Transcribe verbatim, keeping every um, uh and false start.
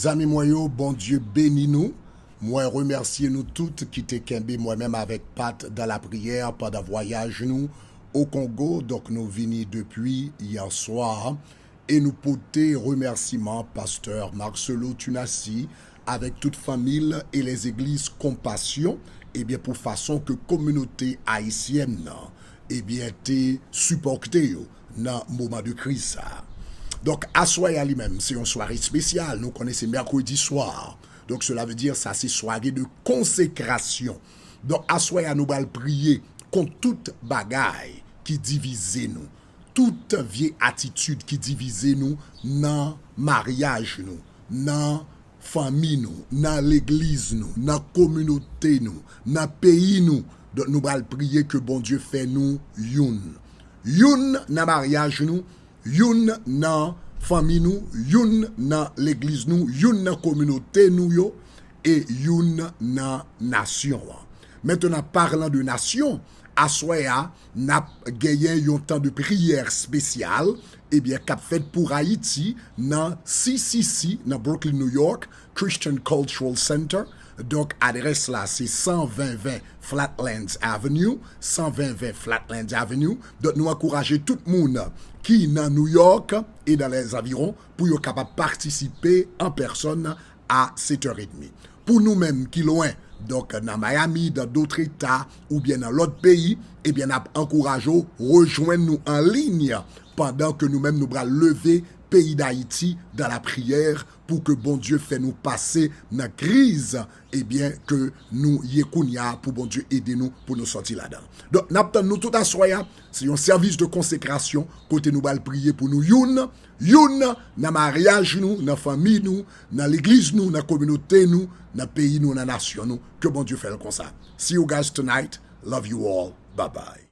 Zanmi mwen yo, Bondye beni nou. Mwen remèsye nou tout ki te kenbe mwen menm avèk Pat dan lapriyè pandan vwayaj nou o Kongo. Donk, nou vini depi yè swa e nou pote remèsiman pastè Marcelo Tunasi avèk tout fanmi l e lèzegliz Konpasyon, ebyen, pou fason ke kominote ayisyèn nan, ebyen, te sipòte yo nan moman de kriz sa a. Donk, aswè a li menm, se yon sware espesyal. Nou konnen se mèkredi swa. Donk, cela veut dire sa se sware de konsekrasyon. Donk, aswè a, nou pral priye kont tout bagay ki divize nou, tout vye atitid ki divize nou nan maryaj nou, nan fanmi nou, nan legliz nou, nan kominote nou, nan peyi nou. Donk, nou pral priye ke Bondye fè nou youn. Youn nan maryaj nou, youn nan fanmi nou, youn nan legliz nou, youn nan kominote nou yo, e youn nan nasyon an. Maintenant, parlant de nasyon, aswè a, n ap genyen yon tan de priyè espesyal, ebyen, k ap fèt pou Ayiti nan C C C, nan Brooklyn, New York, Christian Cultural Center. Donk, adrès la, se san ven ven Flatlands Avenue, san ven ven Flatlands Avenue. Donk, nou ankouraje tout moun ki nan New York e dans les environs pou yo kapab patisipe an pèsòn a sèt è edmi. Pou nou menm ki lwen, donk nan Miami, dans d'autres États, oubyen nan lòt peyi, ebyen, n ap ankouraje w rejwenn nou an liy pandan ke nou menm nou pral leve peyi Dayiti dans la prière pou ke Bondye fè nou pase nan kriz, ebyen, ke nou ye kounye a pou Bondye ede nou pou nou sòti ladan. Donk, n ap tann nou tout aswè a. Se yon sèvis de konsekrasyon kote nou pral priye pou nou youn, youn nan maryaj nou, nan fanmi nou, nan legliz nou, nan kominote nou, nan peyi nou, nan nasyon nou. Ke Bondye fè l konsa. See you guys tonight. Love you all. Bye bye.